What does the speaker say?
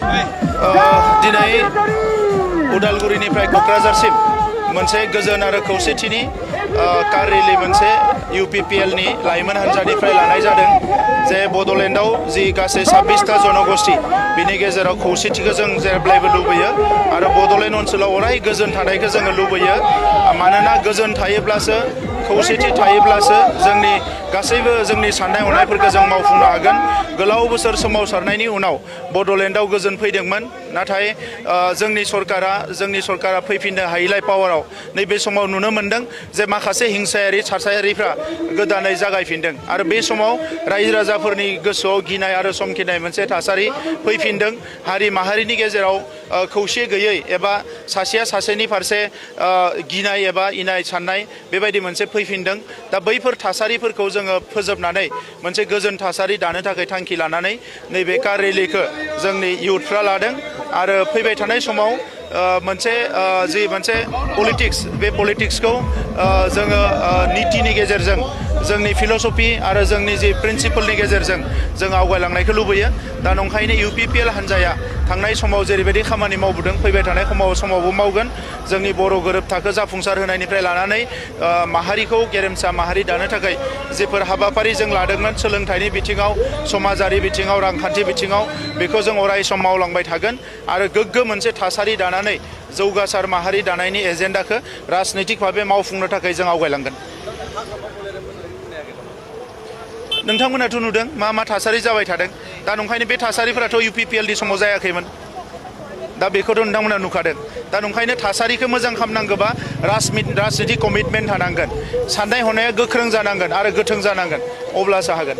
दिनै उदालगुरिनिफ्राय क'क्राझारसिम मोनसे गोजोन आरो खौसेथिनि कार रेलि मोनसे UPPLनि लाइमोन हान्जानिफ्राय लानाय जादों जे बड'लेण्डआव जि गासै 26टा जनगोष्ठी बिनि गेजेराव खौसेथिखौ जों जेब्लायबो लुबैयो आरो बड'लेण्ड ओनसोलाव अराय गोजोन थानायखौ जोङो लुबैयो मानोना गोजोन थायोब्लासो खौसेथि थायोब्लासो जोंनि गासैबो जोंनि साननाय हनायफोरखौ जों मावफुंनो हागोन। गोलाव बोसोर सोमावसारनायनि उनाव बड'लेण्डआव गोजोन फैदोंमोन नाथाय जोंनि सरकारा फैफिननो हायैलाय पावाराव नैबे समाव नुनो मोन्दों जे माखासे हिंसायारि थासारिफ्रा गोदानै जागायफिनदों आरो बे समाव रायजो राजाफोरनि गोसोआव गिनाय आरो समखिनाय मोनसे थासारि फैफिनदों। हारि माहारिनि गेजेराव खौसे गैयै एबा सासेया सासेनि फारसे गिनाय एबा इनाय साननाय बेबायदि मोनसे फैफिनदों। दा बैफोर थासारिफोरखौ जोङो फोजोबनानै मोनसे गोजोन थासारि दानो थाखाय थांखि लानानै नैबे कार रेलिखौ जोंनि इयुथफ्रा लादों आरो फैबाय थानाय समाव मोनसे पलिटिक्स बे पलिटिक्सखौ जोङो नीतिनि गेजेरजों जोंनि फिल'सफि आरो जोंनि जि प्रिन्सिपलनि गेजेरजों जों आवगायलांनायखौ लुबैयो। दा नंखायनो UPPL हान्जाया थांनाय समाव जेरैबायदि खामानि मावबोदों फैबाय थानाय समावबो मावगोन। जोंनि बर' गोरोबथाखौ जाफुंसार होनायनिफ्राय लानानै माहारिखौ गेरेमसा माहारि दानो थाखाय जेफोर हाबाफारि जों लादोंमोन सोलोंथाइनि बिथिङाव समाजारि बिथिङाव रांखान्थि बिथिङाव बेखौ जों अराय सम मावलांबाय थागोन आरो गोग्गो मोनसे थासारि दानानै जौगासार माहारि दानायनि एजेन्डाखौ राजनैतिक भाबे मावफुंनो थाखाय जों आवगायलांगोन। नोंथांमोनाथ' नुदों मा थासारि जाबाय थादों। दा नंखायनो बे थासारिफोराथ' UPPLनि समाव जायाखैमोन। दा बेखौथ' नोंथांमोना नुखादों। दा नंखायनो थासारिखौ मोजां खालामनांगौबा राजनितिक कमिटमेन्ट थानांगोन, साननाय हनाया गोख्रों जानांगोन आरो गोथों जानांगोन, अब्लासो हागोन।